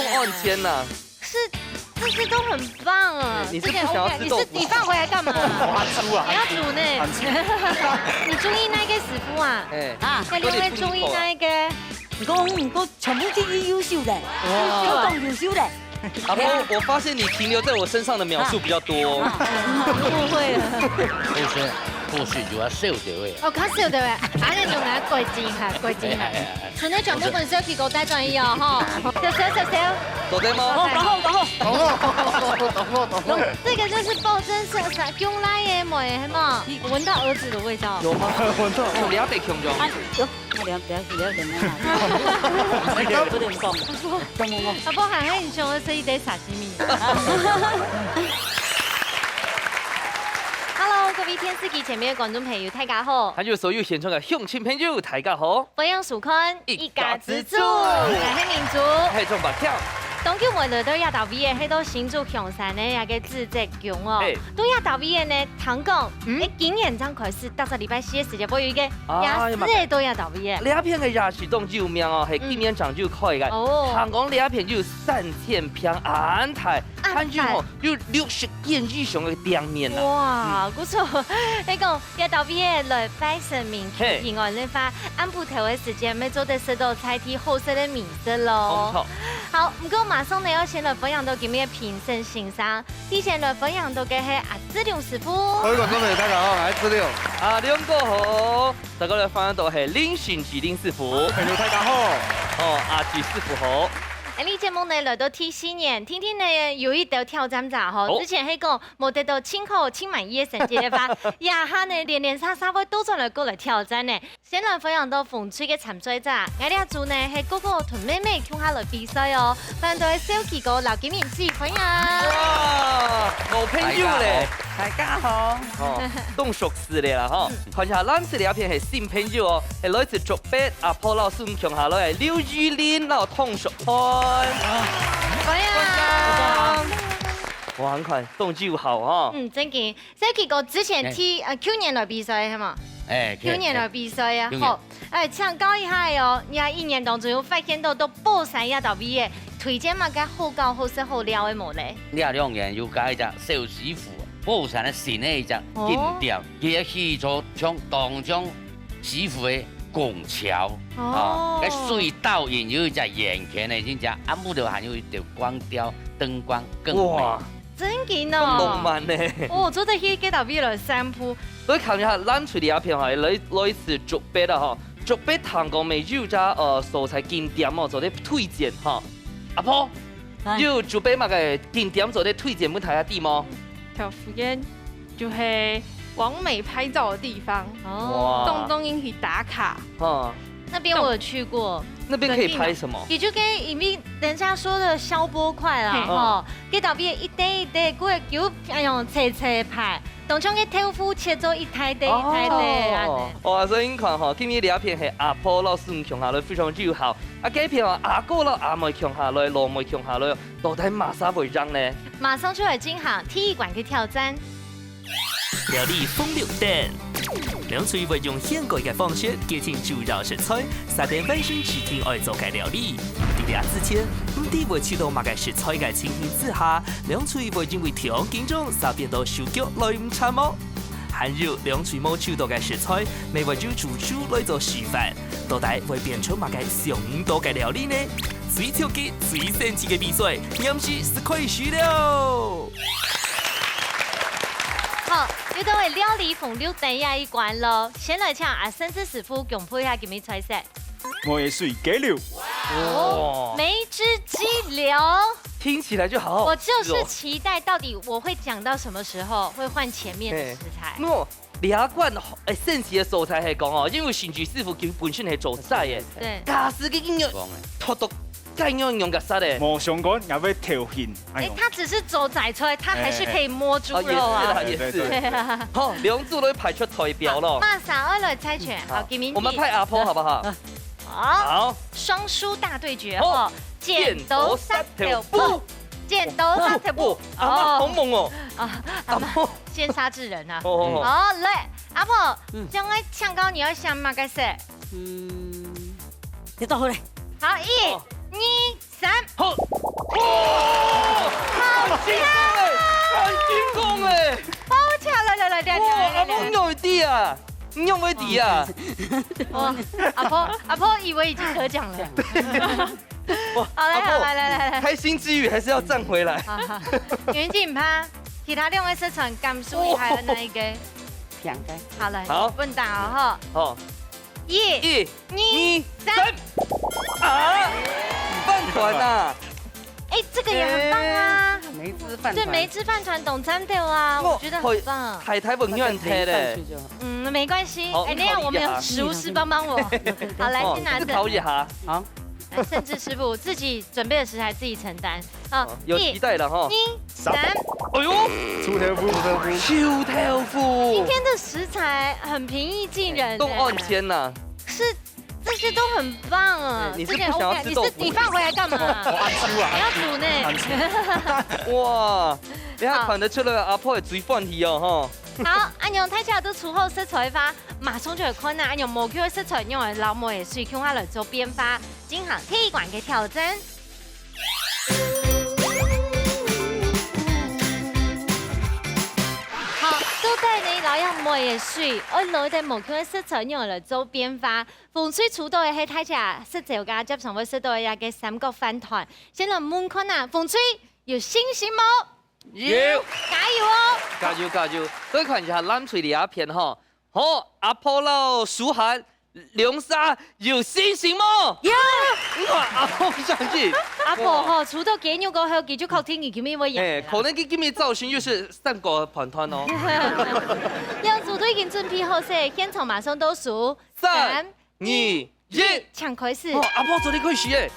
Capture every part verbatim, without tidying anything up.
按天呐。是，这些都很棒啊。你是不想要吃豆腐？你是你放回来干嘛？我要吃啊。你要煮呢。你中意哪个师傅啊？哎，啊，那另外中意哪个？你讲，你讲全部第一优秀的，都当优秀的。阿波，我发现你停留在我身上的秒数比较多。误会了。好食，好食就要笑到位。哦，較笑到位，啊，你用来改进哈，改进哈。 真个全部分小奇哥带转去哦，吼。笑笑笑笑。做得吗？好，然后，然后，懂了，懂了，懂了。这个就是保证是是用来的，没有，是吗？闻到儿子的味道。有吗？我这里要得穷穷。啊，有，那不要不要不要点那个，不能讲，不能讲。阿波喊很凶的声音在沙西米。Hello，各位电视机前面的观众朋友，大家好。还有所有现场的乡亲朋友，大家好。欢迎收看一家之煮我是明珠。还有中白票。当今我们来到亚达维耶，黑到新竹香山的那个自在宫哦哎。对亚达维耶呢，唐讲，嗯哎，今年正开始，到这礼拜四的时间，我有一个啊雅思的对亚达维耶。这片个夜市当有名哦，系今年正就开个。哦听讲这片有三千平安泰，安泰还有哦，有六十间以上个店面啊。哇，不错！你讲，要到毕业了，拜神明嘿平安的话，暗晡头的时间，没做得食到菜地好食的美食没咯。错。好，不过马上呢，要先来分享到今日的评审先生，第一先来分享到个系阿志良师傅。各位观众朋友，大家好，我是志良。啊，两个好，大家来欢迎到系林信吉林师傅。朋友大家好。哦，阿吉师傅好。哎，你节目呢来到第四年，听听呢有一条挑战者吼，哦之前系讲无得到清口清满意的成绩的话，呀哈呢连连杀杀会都转来过来挑战呢。先来分享到红隊个参赛者，俺俩组呢系哥哥同妹妹共下来比赛哦，分享到小奇哥老金明志，欢迎。哇，老朋友嘞。大家好。哦，当熟识嘞啦哈。看一下，咱这里一片系新朋友哦，系来自竹北阿婆老师共下来，刘玉林老同学欢。欢迎。哇，很快，动机好哈。嗯，正经。小奇哥之前踢呃去年来比赛系嘛？哎，去年来比赛啊，去年好，哎，请教一下哦，你啊一年当中有发现到都报三亚到毕业，推荐嘛个好搞好食好料的无嘞？你啊两年有加一只小师傅，宝山的新的一只景点，佢个起初像当像师傅的拱桥，哦啊，个水倒影有一只眼前的，真正暗晡头还有一点光雕灯光更美。哇，真紧浪哦。漫呢。哦，做得去给到未来散步。所以看一下，咱出的一片哈，来来自竹北的哈，竹北糖果美有家呃所在景点哦，做得推荐哈。阿婆，哎有竹北么个景点做得推荐分大家知吗？漂浮岩就系完美拍照的地方，哦，动动人去打卡。哈，那边我有去过。那边可以拍什么？也就跟里面人家说的消波块啦，嘿哈，给到边一堆一堆，过有哎呦，切切拍，当像个豆腐切做一台的一台的啊。哦，哇，所以你看哈，今日这一片系阿婆老师共下来非常友好，啊，这片哦，阿哥老阿妹共下来，老妹共下来，到底么儕会贏呢？马上就来进行第一关的挑战。料理风流等。两队会用现改个方式决定主要食材，设定完成指定愛做个料理。在這之前，毋知會取到麼个食材个情形之下，兩隊會因為忒緊張，煞變到手腳來毋掣無？還有兩隊無取到个食材，乜會由主廚來做示範，到底會變出麼个想毋到个料理呢？最刺激、最神奇个比賽，臨時就開始了！ 好，又到了料理紅綠燈這一關咯。先來請阿生志師傅公布一下今日菜色。我也是雞柳。哦，梅汁雞柳。听起来就好好吃哦。我就是期待到底我会讲到什么时候会换前面的食材。那这款诶，神奇个所在系讲哦，因为新居师傅佢本身系做菜个，对，假使佢个肉拖到该样样个色个，無相干，也會挑釁。哎，他只是做仔菜，他还是可以摸猪哦，也是肉啊啦，。也是。对啊。好，两组都派出代表咯。马上要来猜拳，好，好给明我们派阿婆好不好？好，好，双输大对决好哈，剪刀石头布，剪刀石头布哦，，阿妈好猛哦，啊，阿婆，先杀之人啊。哦，好，来，阿婆嗯，将来抢高你要想么个色？嗯，你到好嘞。好，一、哦二、三。好，哇！好成功哎，好成功哎！好巧，來來來，哇，阿婆，你仰會知啊？你仰會知啊？哦，阿婆，阿婆以為已經得獎了。哇，好，來，阿婆，好，來，來，來，來。開心之餘還是要站回來。好，好。元靜毋怕，其他兩位食材感受一下哪一個？兩個。好，來，好。問答哦，吼。好。一、一、二、二、三。三。啊，飯糰啊！哎，這個也很棒啊。梅子飯糰。對，梅子飯糰當讚的啊，我覺得很棒。海苔粉軟體嘞。嗯，沒關係。好，哎，等一下我們有廚師幫幫我。好，來，哦，先拿著。思考一下。好。來，盛智師傅自己準備的食材自己承擔。好，哦，有期待了哈。一、二、三。哎呦，臭豆腐，臭豆腐。臭豆腐。今天的食材很平易近人欸。哎，都按天呐。是，這些都很棒啊。哎，你是不想要吃豆腐？這些OK，你是，你放回來幹嘛？我，我愛吃啊。你要煮呢。愛吃。哇，你看，好。看得出來阿婆的水飯魚哦，吼。好，恁樣大家都煮好食材吧，馬上就來看啊，恁樣無共个食材用來撈梅仔水，共下來做變化，進行第一關个挑戰。好，到底呢，撈這梅仔水，愛撈一兜無共个食材用來做變化。紅隊抽到个係大家食朝个，接上會食到个這個三角飯糰。先來問看啊，紅隊有信心無？ 有。加油哦！加油，加油！各位看一下藍隊這片吼，好，阿婆摎書涵兩儕有信心無？有。你看阿婆相信。阿婆吼，哇。除了雞肉過後，佢就確定佢今日會贏的啦。哎，可能佢今日造型又是三角飯糰哦。兩組都已經準備好勢，現場馬上倒數。三、三、二、一。請開始。哦，阿婆做得開始耶！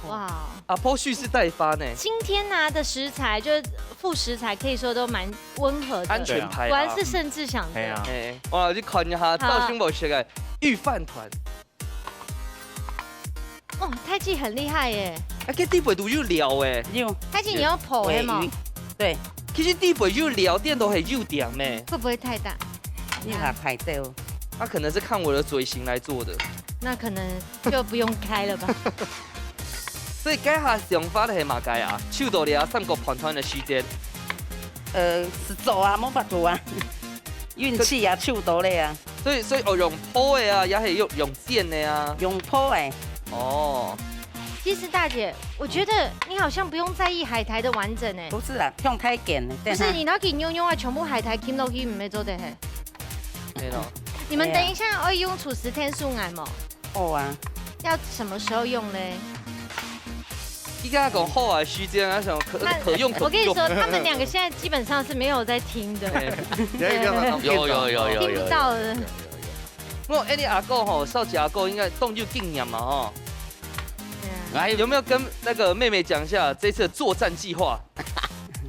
哇。阿婆蓄勢待發呢。今天拿的食材，就是副食材，可以說都蠻溫和的。安全牌啊。果然是盛智想的。哎呀。哎，哇，去看一下，好。造型無熟个御飯糰。哦，大家很厲害耶。啊，這底背都有料哎。有。大家你要泡的嘛？喂，喂，對。其實底背有料，顛倒係有甜咩。會不會太大？你還拍照。他可能是看我的嘴型來做的。那可能就不用開了吧。所以該下想法係麼个啊？抽到這三角飯糰个時節。呃，係做啊，無法度啊。運氣啊，抽到了啊。所以，所以哦，用泡的啊，也係用，用煎的啊。用泡的。哦。其實大姐，我覺得你好像不用在意海苔的完整欸。不是啊，用太鹹了，不是，對啊。你拿去用用啊，全部海苔掔落去，毋係做得嘿。沒有。你們等一下要用廚師天數來嗎？ 好啊。要什麼時候用嘞？你剛剛講好啊，時間啊，想可，那可用可不用。我跟你說，他們兩個現在基本上是沒有在聽的。哎。有，有，有，有，有。聽不到的。有，有，有。不過，哎，你阿哥吼，少奇阿哥應該當有經驗嘛，吼。對啊。來，有沒有跟那個妹妹講一下這次的作戰計劃？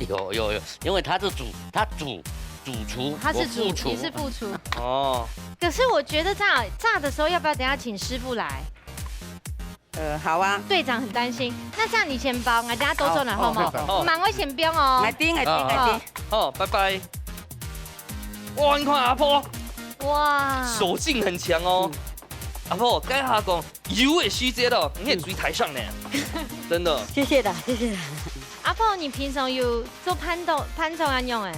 有，有，有，因為他是主，他主，主廚，他是主，我副廚。你是副廚。哦。可是我覺得炸，炸的時候要不要等下請師傅來？ 呃，好啊。隊長很擔心。那這樣你先包，我等下倒轉來，好，好無？好，好。慢慢先放哦。𠊎知，𠊎知，啊。𠊎知。好，拜拜。哇，你看阿婆，哇。手勁很強哦。嗯。阿婆，該下講油个時節咯，你也注意台上呢。真的。謝謝啦，謝謝啦。阿婆，你平常有做飯當，飯當恁樣欸？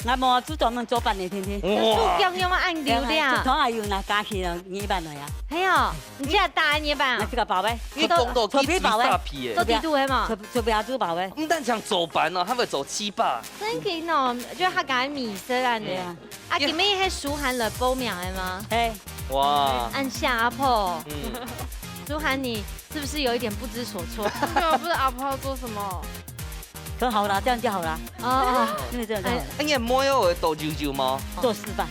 𠊎無，就專門做飯个，天天。哇。手腳有恁流利啊？就頭下有拿家去了，二百來啊。係哦，你這打二百啊？拿這個包呗。你講到幾時打皮个？做底肚个嘛。做，做標就包呗。毋單淨做飯哦，還會做粢粑。真緊哦，就客家个美食啊，你。對啊。啊，對。今日係書涵來報名个嗎？係。哇。恁謝阿婆。嗯。書涵，你是不是有一點不知所措？沒有，不知阿婆要做什麼。 很好啦，這樣就好啦。哦，哦。因為這樣就好了。哎。哎，你个妹會倒油油嗎？做示範。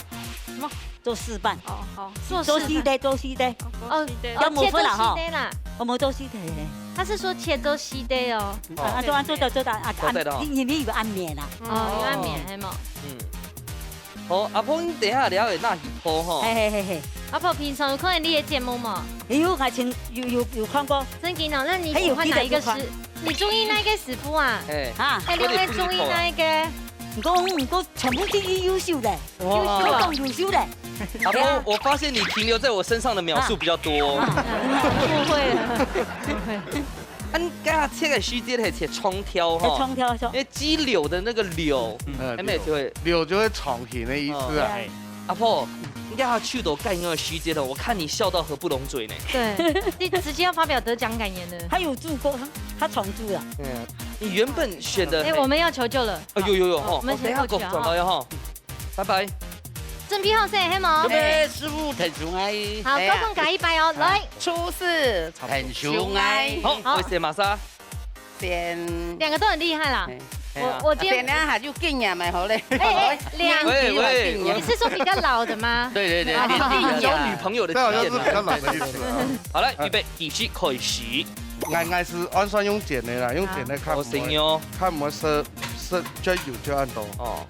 什麼？做示範。哦，好。做示範。做四塊，做四塊。哦，哦，要模糊了哈。切做四塊啦。我們做四塊。他是說切做四塊哦。啊，做啊，做到，做到，啊，做到了哈。你，你們有安眠啊？哦，有安眠，哦。係無？嗯。 好，阿婆，你等下了會拿去泡吼。嘿，嘿，嘿，嘿。阿婆，平常有看你个節目無？有，𠊎曾有，有，有看過。真緊哦，那你喜歡哪一個師，還有記得有看。你中意哪一個師傅啊？嘿。啊。哎，你會中意哪一個？毋過，毋過全部都優秀的。哇。優秀啊。都當優秀的。阿婆，對啊。我發現你停留在我身上的秒數比較多。啊。啊，誤會了，誤會了。恁該下切个時節係切長條吼，切長條，長。因為雞柳的那個柳，嗯。哎，沒錯。柳就會長形的意思啊。哦。對啊。阿婆，你該下手到該个時節了，我看你笑到合不攏嘴呢。對，你直接要發表得獎感言了。他有注過，他，他重注了。對啊，你原本選的，哎，我們要求救了。啊，有，有，有，好，吼，我們先過去啊，我等一下過轉來吼。 拜拜。準備好勢，係無？準備，師傅，𢯭手啊！好，哎呀。各位加一擺哦，來。初四，𢯭手啊！好，好。我先馬上。先。兩個都很厲害啦。哎。我，我今天，等一下就經驗嘛，好嘞。哎，哎，兩，喂，喂，你是說比較老的嗎？對，對，對，啊，經驗。有女朋友的經驗啊。這好像是比較老的意思啊。好，來，預備，計時開始。𠊎，𠊎係安算用煎个啦，用煎个較毋會，哦，係哦。較毋會食，食，較油，較恁多。哦。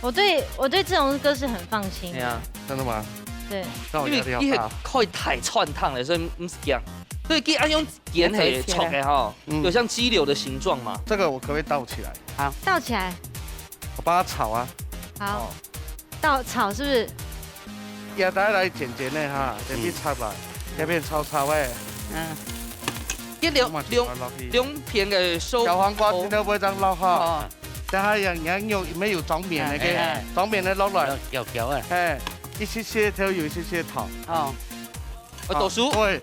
我對，我對志宏哥是很放心的。對啊。真的嗎？對。那我壓力好大。因為佢係開大餐廳个，所以毋使驚。所以佢愛用煎个，切个吼，嗯。有像雞柳的形狀嘛。這個我可不可以倒起來？好。倒起來。我幫他炒啊。好。哦。倒炒是不是？ 這下來煎煎个哈，嗯。這片炒來，這片炒炒个。嗯。這兩，兩，落去。兩片个熟。小黃瓜盡量毋好恁樣落哈。哦。等下讓，讓肉裡面有裝麵个，哎，哎。裝麵个落來。攪，攪，攪啊。哎，一息息豆油，一息息糖。哦。哦，倒水。對。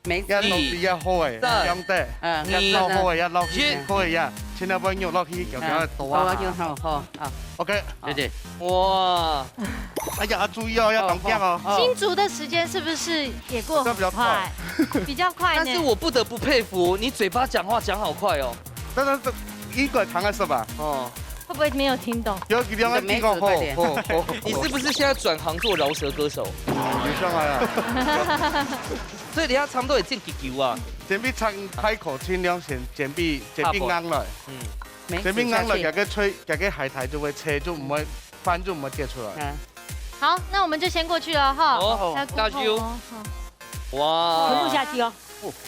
沒事。這東西要好个，三，這樣的，嗯，要落好个，要落去，一。好个呀，千萬不要用落去，攪攪个多啊。好，好，好，好。OK。謝謝。哇。哎呀，啊，注意哦，要當強哦。哦，哦。新竹的時間是不是也過很快？這比較快。比較快呢。但是我不得不佩服，你嘴巴講話講好快哦。但是這應該糖還是吧？哦。會不會沒有聽懂？有，你不要聽哦，你的妹子快點。吼，吼，吼。你是不是現在轉行做饒舌歌手？有像啊。 所以你這差毋多會煎幾久啊？煎到菜，菜頭盡量先煎到，煎到硬來。嗯。煎到硬來，沒事下去。這個菜，這個海苔就會脆，就毋會，飯就毋會跌出來。嗯。好，那我們就先過去了哈。哦，要過後哦，加油。好。哇。全部下去哦。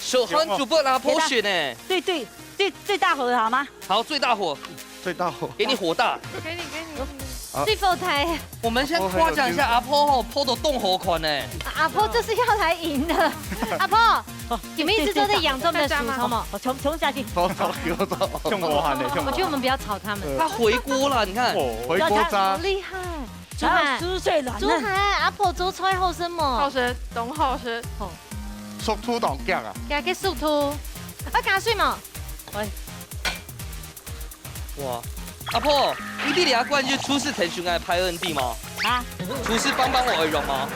手汗就不拿破血呢。最，最，最，最大火的好嗎？好，最大火。最大火。給你火大。給你，給你，給你。好。最後台。 我們先誇獎一下阿婆吼，阿婆都當好看呢。阿婆就是要來贏的。阿婆，你們一直都在養這麼多樹，好嗎？我衝，衝下去。走，走，走，走。衝我喊的，衝我喊。我覺得我們不要吵他們。他回鍋了，你看。哦。回鍋渣。好厲害。還有豬血卵呢。豬血，阿婆做菜好食無？好食，當好食。哦。速度當強啊。加個速度。要加水無？喂。 哇，阿婆，你知這關就廚師𢯭手𠊎派人知無？啊？廚師幫幫我而已嗎？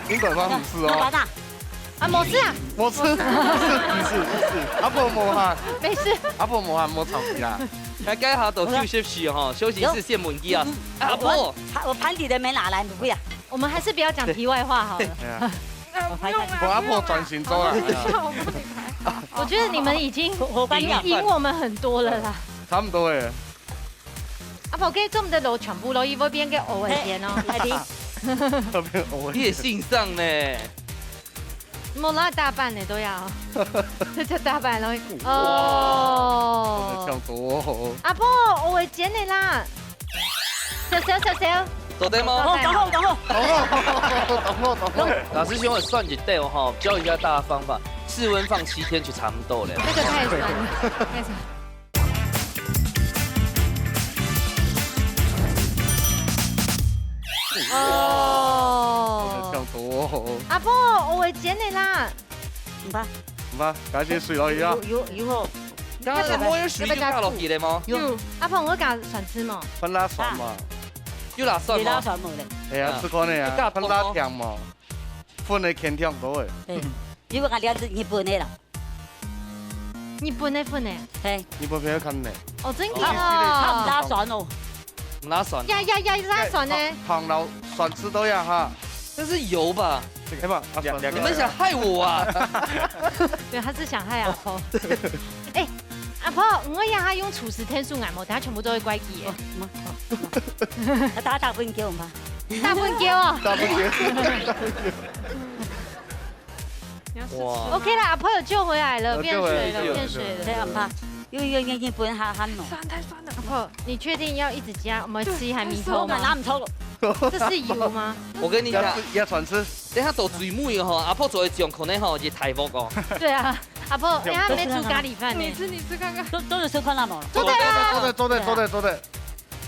應該講毋係哦。那，那把它。啊，無事啊。無事，無事，無事，無事。阿婆無閒。沒事。阿婆無閒，無吵佢啦。來，該下都休息時吼，休息室先問佢啊。嗯。啊，阿婆。我，我盤底的沒拿來，不會啊。我們還是不要講題外話好了。對啊。呃，不用啦，我阿婆專心做啦。不用啦，好，我幫你拍。我覺得你們已經火，火關掉。贏，贏我們很多了啦。差不多欸。 阿婆，該做毋得落全部落，佢會變个烏个煎哦。嘿，阿弟。會變烏个煎。你也姓尚呢。無啦，大半个都要，這叫大半落去。哇，哦。真的像多哦。阿婆，烏个煎个啦。小小小小。做得嗎？哦，等好，等好。等好，等好，等好。老師兄，我算一下吼，教一下大家方法，室溫放七天就差不多了。那個太酸了，太酸。 哦。像多哦。阿婆，烏个煎个啦。毋怕。毋怕，加些水落去啊。有，有，有哦。剛剛阿婆有水就加落去了嗎？有。有。阿婆，𠊎加蒜絲無？放辣蒜嘛。啊。有辣蒜嗎？有辣蒜無咧？哎呀，啊。試看咧啊，有加糖嗎？放辣甜嘛。粉个甜甜多欸。對，因為𠊎這日本个啦。 日本个粉个？嘿。日本朋友看呢。哦，真个哦。他毋辣蒜哦。毋辣蒜。呀呀呀，辣蒜呢？糖，糖摎蒜絲都要哈。這是油吧？這個嘛，啊，蒜絲。你們想害我啊？對，他是想害阿婆。哎，阿婆，𠊎這下用廚師𢯭手𠊎無，等下全部都會怪佢耶。哦，嗯，好，好。那大，大份給我們吧。大份給我。大份給。 哇。OK啦，阿婆有救回來了，有救回來，變水了，有救回來，變水了。有救回來。這樣吧，因為，因為日本還，還冷。酸，太酸了。阿婆，你確定要一直加？我們吃一下米湯嗎？對，太酸了。拿毋出了。這是油嗎？我跟你講，要吃，要轉吃。等一下到最尾吼，阿婆做个醬可能吼，就大鑊哦。對啊，阿婆，哎，他沒煮咖哩飯呢。你吃，你吃看看。都，都有吃看到無？做得啊。做得，做得，做得，做得。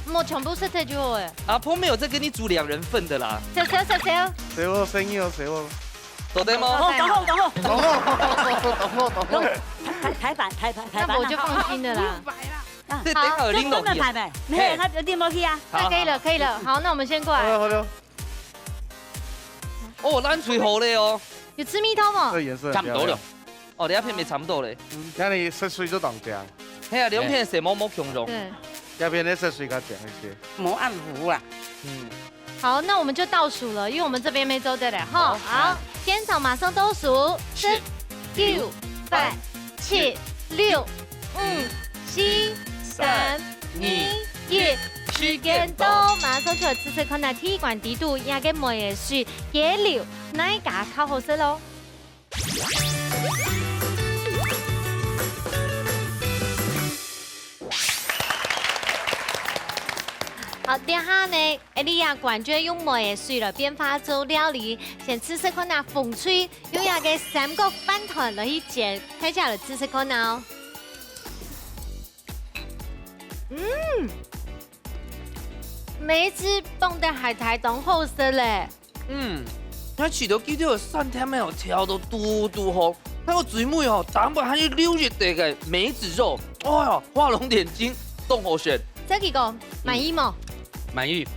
莫全部食忒就好誒。阿婆沒有在跟你煮兩人份的啦。小小，小小。隨我生意哦，隨我。做得嗎？哦，等好，等好。等好，等好，等好。排，排，排版，排，排，排版啊。那我就放心了啦。六百啦。啊，這等下有拎落去。好，這個排排。嘿。嘿，他拎落去啊。好，好，可以了，好。可以了。好，那我們先過來。好了，好了。哦，咱最好了哦。有吃蜜桃嗎？這顏色很漂亮。差不多了。哦，你那片也差不多了。嗯，那你色水就當強。嘿啊，兩片色無，無共樣。對。這片的色水較強一些。無恁糊啦。嗯。好，那我們就倒數了，因為我們這邊沒做得了哈。好。好，現場馬上倒數，十、九、八、七、六、五、四、三、二、一，時間到，馬上就來試試看啊，第一關底肚，這個梅仔水雞柳，哪一家較好食咯？ 好，這下呢，Elia館就用梅仔水來變化做料理，先試試看啊，紅隊用這個三角飯糰來去煎，大家來試試看啊哦。嗯，梅子放在海苔當好食咧。 嗯，𠊎試著佢兜个酸甜个哦，調到堵堵好。還有最尾哦，頂背還有溜一塊个梅子肉，哎喲，畫龍點睛，當好食。這個講，滿意無？滿意。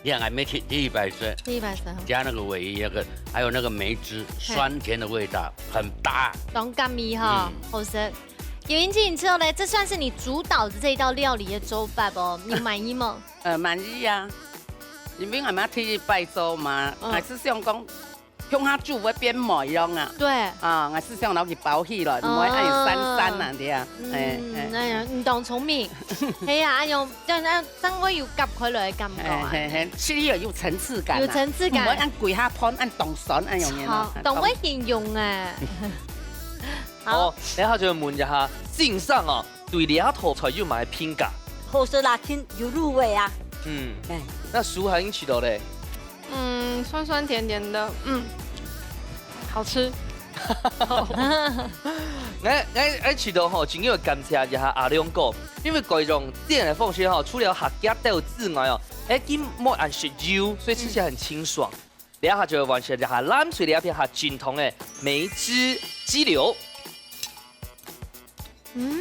你看，還沒第，第一擺食，第一擺食哈。加那個鮪魚那個，還有那個梅子，嘿。酸甜的味道，很搭。當合味哈，嗯。好食。有英姐，你吃到嘞，這算是你主導的這一道料理的手法哦，你滿意嗎？ 呃，滿意啊。因為𠊎嘛第一擺做嘛，嗯。𠊎係想講，向下煮會變梅樣啊。對。啊，𠊎係想摎佢包起來，哦。毋會恁樣散散啊，對啊。嗯，哎，哎。哎呀，你當聰明。係啊，哎喲，這樣，這樣會有夾開來的感覺啊。嘿，嘿，嘿，吃起來有層次感啊。有層次感。毋會恁歸下盤，恁當酸，恁樣樣啊。好，當會形容哎。好。哦，然後就問一下，先生哦， 對這道菜有麼个評價？好食啦，盡有入味啊。嗯。哎。該書涵你試著咧？嗯，酸酸甜甜的，嗯，好吃。𠊎，𠊎，𠊎試著吼，真要感謝一下阿亮哥，因為該種煎个方式吼，除了客家豆之外哦，哎，佢無恁食油，所以吃起來很清爽。 這下就完成這下藍隊這片下正統个梅子雞柳。嗯。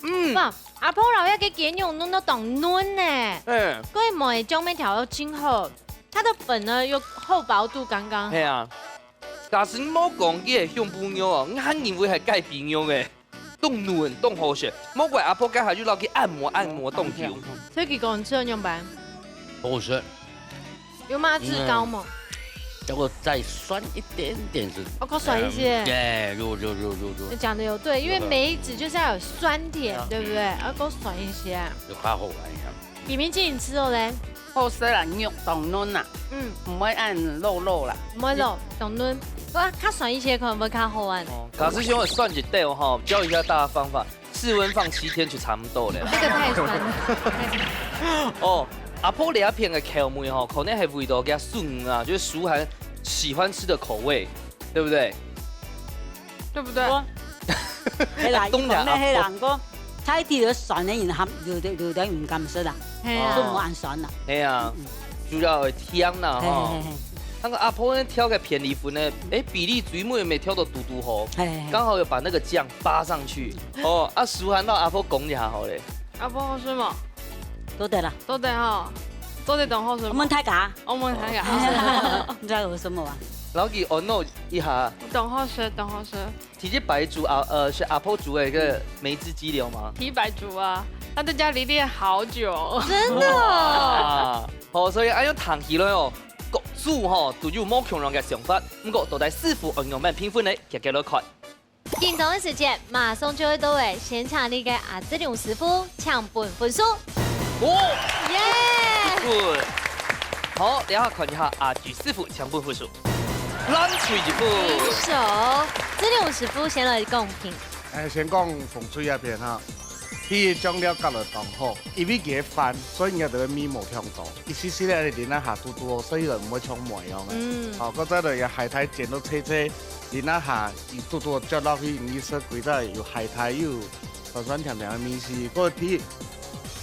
嗯。哇，阿婆摎這個雞肉弄到當嫩呢。嗯。該梅醬乜調到真好，它的粉呢又厚薄度剛剛好。係啊。假使你無講佢个胸脯肉哦，𠊎還以為係雞髀肉誒。 當嫩，當好食。莫怪阿婆該下又摎佢按摩按摩當久。所以佢講你食了仰般？好食。有嗎？至高嗎？嗯。要不再酸一點點是，哦，再酸一些。嗯，對，有，有，有，有，有。你講得有對，因為梅子就是要有酸甜，有。對不對？嗯。要夠酸一些啊。就較好玩一下。 李明靜，你食著咧？好食啦，肉當嫩啦，嗯。毋會恁老老啦。毋會老，當嫩。哇，較酸一些可能會較好玩。哦，假使想要酸一點吼，教一下大家方法，室溫放七天就差不多了。這個太酸了，太酸了。哦，阿婆這片个口味吼，可能係為著佢个孫啊，就是書涵喜歡吃的口味，對不對？ 對不對？我，係啦，當然啊，佢講个係啦，毋過菜底个酸个人含，有的，有的毋敢食啦，係啊。就無恁酸啦。係啊，嗯。主要係甜啦，吼。係，係，係。該個阿婆呢，調个片栗粉呢，誒，比例最尾乜調到堵堵好，係，係，係。剛好有把那個醬扒上去。哦，啊，書涵摎阿婆講一下好咧。阿婆好食無？做得啦。做得吼，做得當好食無？𠊎問大家。𠊎問大家。你知道有什麼嗎？摎佢安慰一下。當好食，當好食。 第一擺煮啊，呃，係阿婆煮个一個梅子雞柳嗎？第一擺煮啊，他在家裡練好久。真的哦。哇，好，所以恁樣聽起來哦，各組吼都有無共樣个想法。毋過到底師傅愛仰般評分呢？遽遽來看。緊張个時間馬上就會到誒，先請𠊎个阿志良師傅請分分數。 哦，耶！一分。好，這下看一下阿志師傅請分分數。藍隊一分。平手，志良師傅先來公平。誒，先講紅隊這片哈，佢个醬料加了當好，因為佢个飯，所以佢个味無忒多。一息息仔淋啊下肚肚哦，所以就毋會像梅樣个。嗯。好，過再來个海苔煎到脆脆，淋一下，佢嘟嘟啜落去，你食歸隻有海苔，又有酸酸甜甜个味緒。過第一，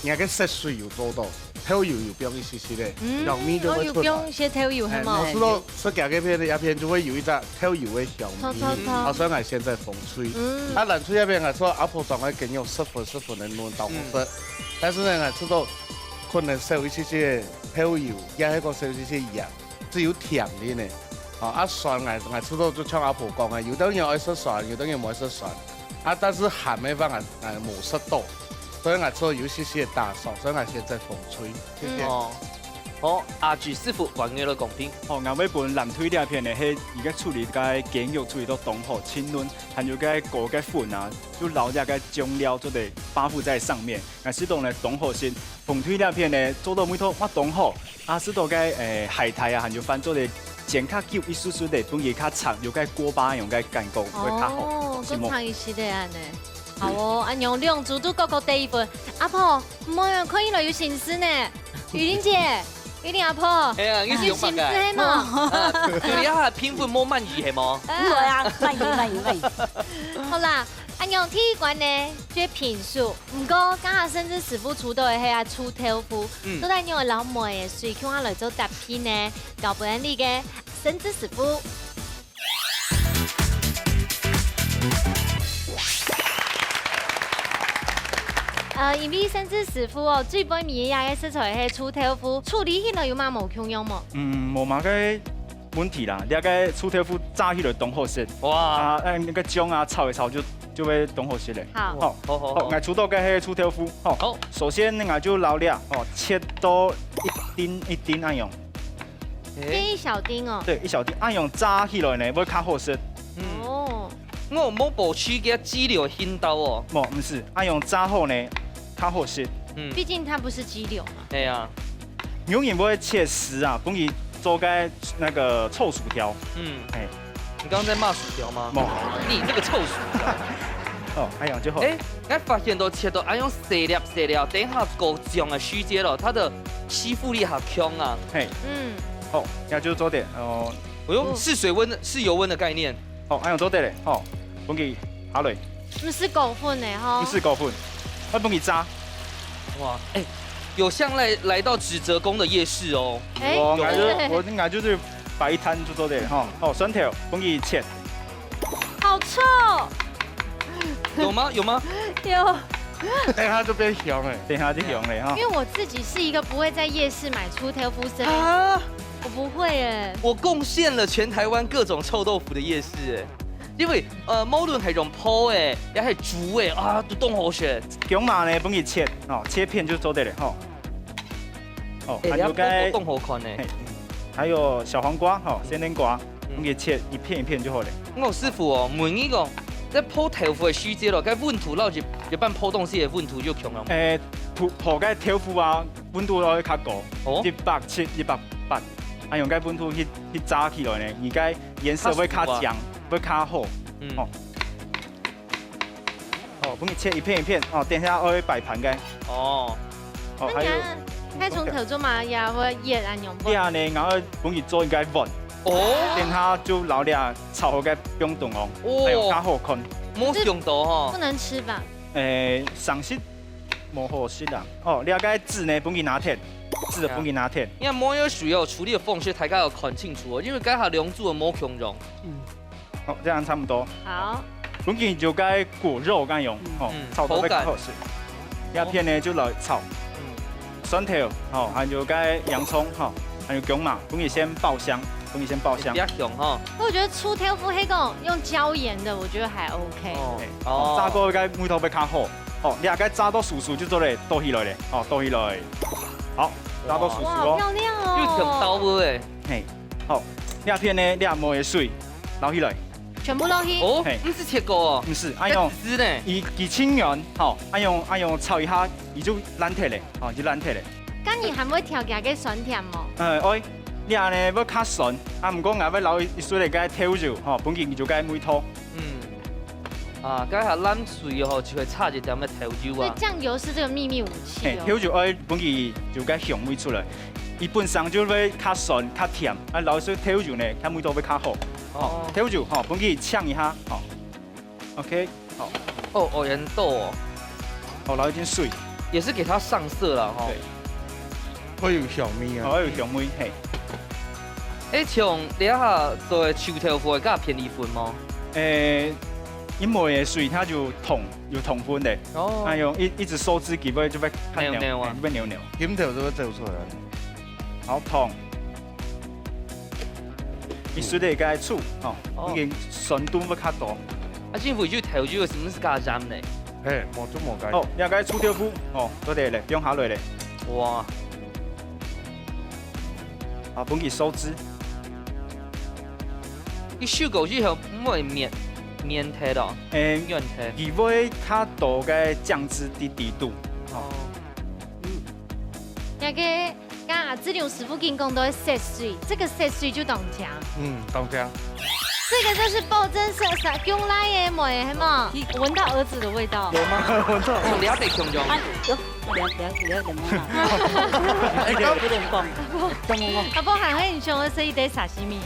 你个色水有做到，豆油有放一息息个，嗯，藥味就會出來。哦，有放一些豆油，係無？哎，我試到食這个片，這片就會有一隻豆油个香味。著，著，著。啊，所以𠊎先在紅炊。嗯。啊，藍炊這片，𠊎試到阿婆裝个雞肉十分十分个嫩，當好食。嗯。但是呢，𠊎試到可能少一息息个豆油，也係講少一息息鹽。 只有甜个呢。哦，啊，酸𠊎，𠊎試到就像阿婆講个，有兜人愛食酸，有兜人無愛食酸。啊，但是鹹个話，𠊎，𠊎無食到，所以𠊎試到有一息息个打爽，所以𠊎先在紅炊，謝謝。嗯。哦，好，阿志師傅，換你來講評。哦，𠊎會分藍隊這片呢，係佢个處理个雞肉處理到當好，清嫩，還有該果个粉啊，就摎這个醬料做得包覆在上面。 𠊎試到呢，當好食。紅隊這片呢，做到味道嘛當好，啊，試到該，誒，海苔啊，還有飯做得煎較久一息息仔，分佢較長，有該鍋巴樣个感覺，會較好。哦，係無？更長一息仔恁呢。好哦，恁樣兩組都各各得一分。阿婆，毋好啊，看起來有心思呢。雨玲姐，雨玲阿婆，哎呀，你是有心思係無？啊，雨玲啊，評分無滿意係無？啊。毋會啊，滿意，滿意，滿意。好啦， 恁樣第一關呢，就係平手。毋過，頭下盛智師傅出到个係啊臭豆腐，嗯。到底仰會摎梅仔水共下來做搭配呢？交分這个盛智師傅。呃，因為盛智師傅哦，最背尾个食材係臭豆腐，處理起來有麼無共樣無？嗯，無麼个 問題啦，這个臭豆腐炸起來當好食。哇。啊，哎，該个醬啊，炒一炒就，就會當好食咧。好。好，好，好，好。，𠊎出到个係臭豆腐，吼。好。首先，𠊎就摎這，吼，切到一丁一丁恁樣。哎。切一小丁哦。對，一小丁，恁樣炸起來呢，會較好食。嗯。哦。𠊎無保持該雞柳个筋道哦。無，毋係，恁樣炸好呢，較好食。嗯。畢竟它不是雞柳嘛。哎呀。 有人會切絲啊，分佢做个那個臭薯條。嗯。哎。你剛剛在罵薯條嗎？無。你這個臭薯條。哦，恁樣就好。哎，𠊎發現到切到恁樣細粒細粒，等一下過醬个時節咯，它的吸附力好強啊。嘿。嗯。好，那就做點哦。哎呦，嗯。試水溫的，試油溫的概念。 好，恁樣做得咧，吼，分佢下落。毋係高分呢，吼。毋係高分，愛分佢炸。哇，哎，有像來，來到紙折工的夜市哦。哎，我，對。𠊎就，𠊎應該就是擺一攤就做得咧，吼。好，蒜頭，分佢切。好臭。有嗎？有嗎？有。等一下就變香了。等一下就香了，哈。因為我自己是一個不會在夜市買臭豆腐生的人。啊？ 我不會耶。我貢獻了全台灣各種臭豆腐的夜市，哎，因為，呃，無論係用烰个，也係煮个，啊，都當好食。薑嫲呢，分佢切，哦，切片就做得了，吼。哦，哎，還有該，也當好看呢。嘿，還有小黃瓜，吼，鮮甜瓜，嗯。分佢切一片一片就好了。𠊎師傅哦，問你講，在烰豆腐个時節咯，該溫度摎一，一般烰東西个溫度有共樣無？誒，烰，烰該豆腐啊， 溫度會較高，哦。一百七、一百八，啊，用該溫度去，去炸起來呢，佢該顏色會較靚，較熟啊。會較好。嗯。哦。哦，分佢切一片一片，哦，等一下愛擺盤个。哦。哦，還有，那你看，該從頭做嘛，也會熱啊，用不？這樣呢，然後分佢做一個碗。哦。等下就摎這炒好个放凍哦，哦。還有較好看。無想到吼。不能吃吧？誒，上色 無好食啊。哦，這個籽呢，分佢拿忒，籽分佢拿忒。因為梅仔水哦，處理的方式大家要看清楚哦，因為該下兩組的無共樣。嗯。好，這樣差不多。好。分佢就該果肉恁樣，嗯。哦，嗯，炒到會較好食。口感。這片呢，就來炒。嗯。蒜頭，哦，還有該洋蔥，哦，還有薑嫲，分佢先爆香，分佢先爆香。比較香哈。我覺得臭豆腐係講用椒鹽的，我覺得還OK。哦。嘿，哦。哦，炸過該味道會較好。 哦，你大概炸到酥酥就做得倒起來咧，哦，倒起來。好，炸到酥酥哇，好哦。漂亮哦。又挺刀的哎。嘿，好，這片呢，這梅仔水撈起來。全部落去。哦，嘿。毋係切過哦。毋係，愛用該汁呢？佢，佢清軟，吼，愛用，愛用炒一下，佢就爛忒咧，吼，就爛忒咧。該你還會調佢个酸甜無？呃，愛，你恁呢會較酸，啊，毋過𠊎會撈一，一息仔个豆油，吼，分佢有个味道。 嗯。啊，該下濫水吼，就會差一點个豆油啊。所以醬油是這個秘密武器哦。嘿，豆油愛分佢有个香味出來。佢本身就會較酸、較甜，啊，摎兜豆油呢，佢味道會較好。哦。豆油，吼，分佢嗆一下，吼。OK，好。哦，哦，有點豆哦。好，摎一點水。也是給它上色了哈。對。會有香味啊。哦，有香味，嘿。哎，像這下做个臭豆腐，會加片栗粉嗎？誒，因為个水它有糖，有糖分的。哦。它用一，一直收汁機會就會較黏，黏黏啊。嘿，會黏黏。甜頭就會走出來。好，糖。 你水得該醋，吼，哦。已經酸度會較多。啊，政府就調酒是毋是加鹽呢？嘿，無就無該。哦，這個臭豆腐，哦，做得咧，放下來咧。哇。啊，分佢收汁。你收過以後，毋會綿，綿忒哦，誒，軟忒。佢會較多个醬汁在底肚。哦。嗯。這個 剛剛阿志良師傅跟講到个色水，這個色水就當強。嗯，當強。這個就是保證是殺菌來个，無係無？聞到兒子的味道。有嗎？聞到。你要得共樣。啊，有，有，有，有點味道。哎，有點講，有點講。阿伯還很凶，所以得沙西米。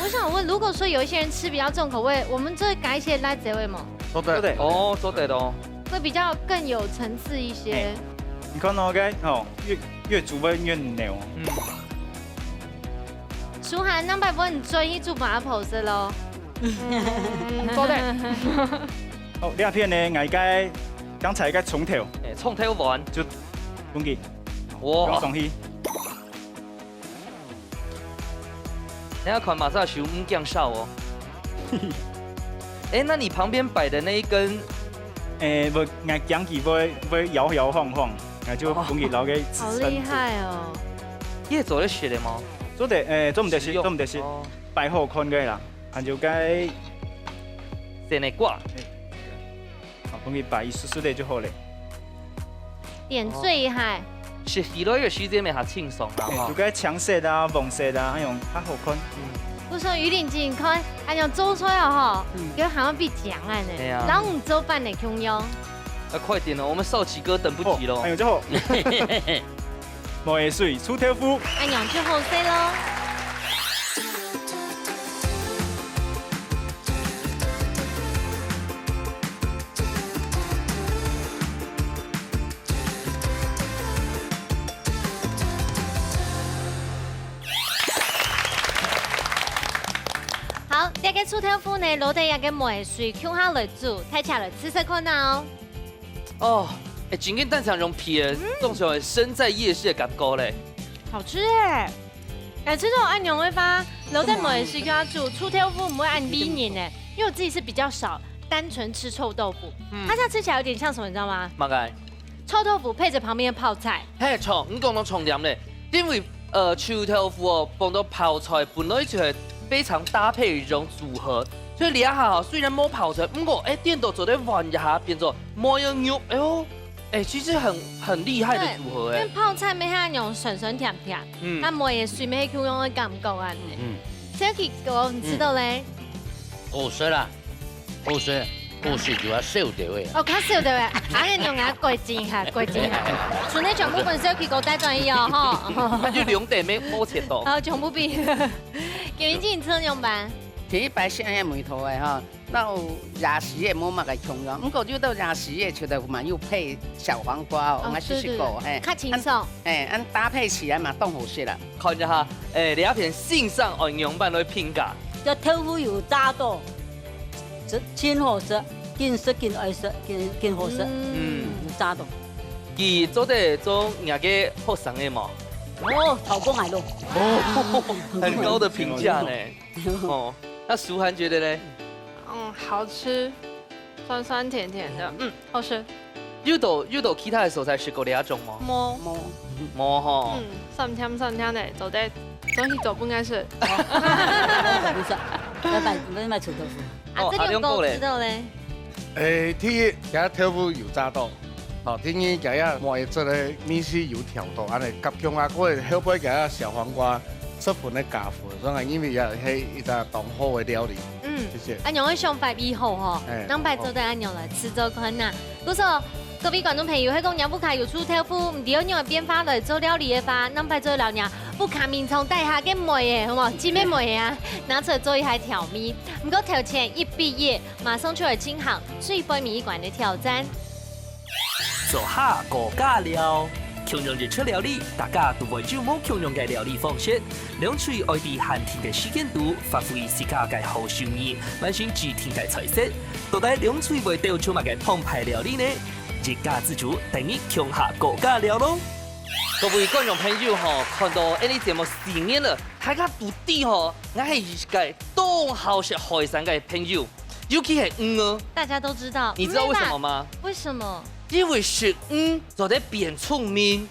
我想問，如果說有一些人吃比較重口味，我們就會改一些辣椒味嘛，做得。做得。哦，做得哦。會比較更有層次一些。嘿，你看到該，吼，越，越煮會越濃。嗯。舒涵，恁樣會分你轉去煮麻婆食咯。嗯，做得。哦，這片呢，𠊎該，剛才該蔥頭。哎，蔥頭丸。就分佢。哇。放上去。 等下看馬上收，毋驚燒哦。哎，那你旁邊擺的那一根？哎，𠊎，𠊎驚佢會，會搖搖晃晃，𠊎就分佢摎佢支撐住。好厲害哦！你也做得食个嗎？做得，哎，做毋得食，食用。做毋得食，哦。擺好看个啦，還有該西瓜。哎。 好，分佢擺一絲絲个就好咧。點綴一下。食起來个時節乜較清爽啦，吼。嘿，就該青色啊、黃色啊，恁樣較好看。嗯。𠊎說魚鱗子，你看，恁樣做出來吼，嗯。就好像變靚恁樣呢。對啊。然後你做飯个共樣。啊，快點了，我們少奇哥等不及了。哦，哎喲，就好。 無个水，臭豆腐。恁樣就好勢咯。好，這個臭豆腐呢，摎等這個無个水共下來煮，大家來試試看啊哦。 哦，哎，真个單淨用鼻个，嗯。總像身在夜市个感覺咧。好吃哎！哎，這種恁樣个話，摎等無个水共下煮，臭豆腐毋會恁膩人呢，因為我自己是比較少單純吃臭豆腐，嗯。它這樣吃起來有點像什麼，你知道嗎？麼个？臭豆腐配著旁邊的泡菜。嘿，著，你講到重點咧，因為 呃，臭豆腐哦，放到泡菜，本來就係非常搭配一種組合。所以這下吼，雖然無泡菜，毋過，哎，顛倒做得換一下，變做無个肉，哎喲，哎，其實很，很厲害的組合，哎。對，因為泡菜乜係那種酸酸甜甜，嗯。該無个水乜係共樣个感覺恁樣。嗯。小奇哥，你知道咧？嗯。哦，係啦。 好食，好食就愛燒掉个。哦，較燒掉个，啊，恁樣啊，改進下，改進下。剩个全部分小奇哥帶轉去哦，吼。佢就兩點沒，無切到。好，全部變。今日你食仰般？第一擺食个味道个吼，摎夜市个無麼个共樣，毋過有兜夜市个就係嘛有配小黃瓜哦，哦，𠊎試試過，對，對，對。嘿。較清爽。嘿，恁搭配起來嘛，當好食啦。 看一下，哎，這片先生愛仰般來評價。這豆腐有炸到，真，真好食，緊食緊愛食，緊，緊好食。嗯。嗯，有炸到。佢做得做若个學生个無？哦，超過𠊎咯。哦，很高的評價呢。哦，那舒涵覺得呢？嗯，好吃。 酸酸甜甜的，嗯，好吃。有到，有到其他个所在食過這種無？無。無。無吼。嗯，酸甜酸甜个，做得轉去做分𠊎食。不是，要買，要買臭豆腐。啊，哦，這兩個阿良哥咧？知道咧。誒，第一，佢个豆腐有炸到。好，第二，佢个梅子个味緒有調到，恁樣，加上啊，過後尾佢个小黃瓜，十分个加分，所以因為也係一隻當好个料理。嗯，謝謝。恁樣个想法以後吼，哎，當擺做得恁樣來試做看呐。故所，各位觀眾朋友，係講若屋下有出豆腐，毋知愛仰般變化來做料理个話，當擺做得摎若屋下眠床底下个妹仔，好無？姊妹妹仔啊，拿出來做一下調味。毋過頭前一畢業，馬上就來進行最尾一關个挑戰。 做下高價料。共樣一出料理，大家都會有無共樣个料理方式。兩隊愛在限定个時間肚，發揮自家个好手藝，完成指定个菜色。到底兩隊會鬥出麼个澎湃料理呢？一家之煮，等你共下高價料囉！各位觀眾朋友吼，看到𫣆俚節目四年了，大家都知吼，𠊎係一個當好食海產个朋友。 尤其係魚哦。大家都知道。你知道為什麼嗎？為什麼？因為食魚做得變聰明。